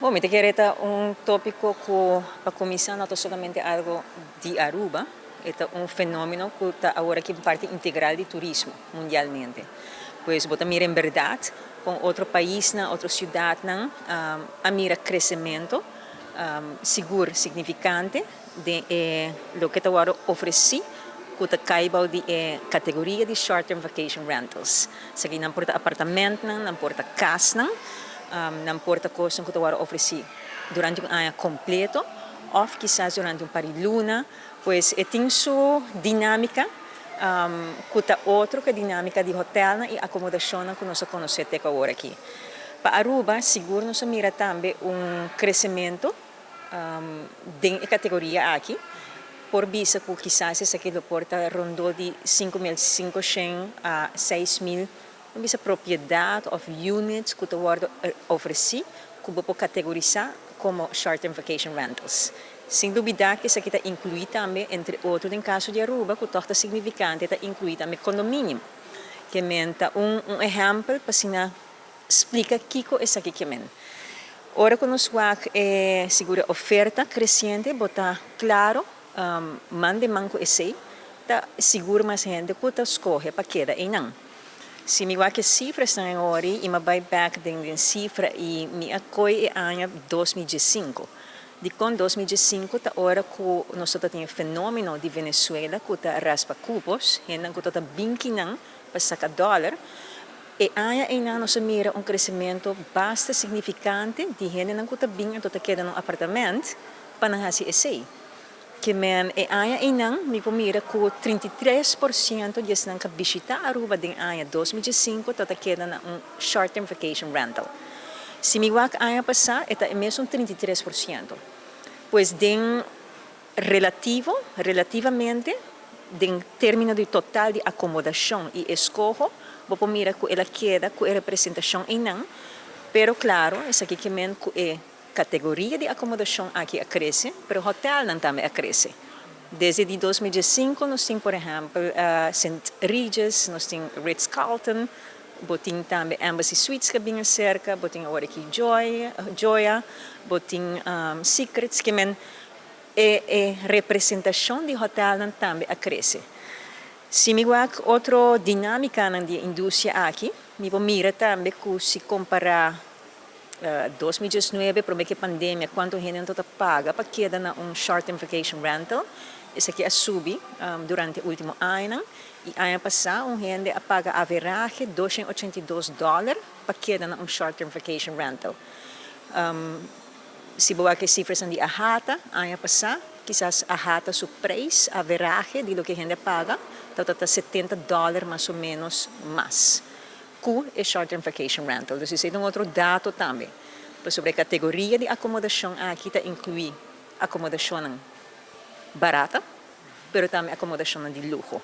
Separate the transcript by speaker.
Speaker 1: Bon, mi ta kere ta un topico cu pa cuminsa no ta solamente algo di Aruba, e ta un fenomeno cu ta awor aki parti integral di turismo mundialmente. Pues bo ta mira en berdad con otro paisnan, otro ciudadnan a mira crecemento sigur significante den e loke ta wordo ofreci cu ta cay bou di e categoria di short term vacation rentals. Esaki nan por ta apartamentnan, nan por ta casnan, nan por ta cosnan cu ta wordo ofreci durante un aña completo of kisas durante un par di luna. Pues e tin su dinamica cu ta otro cu e dinamica di hotelnan y acomodacionnan cu nos a conoce te cu awor aki. Pa Aruba sigur nos a mira tambe un crecemento den e categoria aki. Por bisa cu kisas esaki lo por ta rondó di 5500 a 6000, bo bisa, propiedad of units cu ta wordo ofreci cu bo por categorisa como short term vacation rentals. Sin duda cu esaki ta inclui tambe, entre otro, den caso di Aruba, cu toch ta significante, ta inclui tambe condominio. Kiermen ta un ehempel pa asina splica kico esaki kiermen. Ora cu nos wak e sigur oferta creciente, bo ta claro, man den man cu esey, ta sigur mas hende cu ta scoge pa keda einan. Si mi wak e cifranan ori y mi bay back den cifra y mi a coy e aña 2015. Di con 2015? Ta ora cu nos tin fenomeno di Venezuela cu ta raspa cupos, hende cu ta bin akinan pa saca dollar. E aña ey nos a mira un crecemento basta significante di hende cu ta bin anto ta keda den apartamento pa nan hasi esey. Kiermen e aña ey mi por mira cu 33% di esnan cu a bishita Aruba den aña 2015 ta keda den un short term vacation rental. Si mi wak aña pasa, ta mesun 33%. Pues den relativo, relativamente, den termino di total di acomodacion y escoho, bo por mira cu el a keda cu e representacion einan, pero claro, esaki kiermen cu e categoria di acomodacion aki a crece, pero hotelnan tambe a crece. Desde di 2005 nos tin, por ehempel, St. Regis, nos tin Ritz-Carlton, bo tin tambe Embassy Suites cu a bin cerca, bo tin awor aki Joy, Joya, bo tin Secrets, kiermen e representacion di hotelnan tambe a crece. Si mi wak otro dinamica di industria aki, mi por mira tambe cu si compara 2019, prome cu pandemia, cuanto hende ta paga pa keda den un short term vacation rental, esaki a subi durante e ultimo aña y aña pasa un hende a paga average $282 pa keda den un short term vacation rental. Si bo wak cifranan di AHATA, aña pasa, kisas AHATA su prijs average di loke hende paga, ta $70 mas o menos mas cu e short term vacation rental. Anto, esey ta un otro dato tambe. Sobre e categoria di acomodacion aki ta inclui acomodacion barata, pero tambe acomodacion di luho.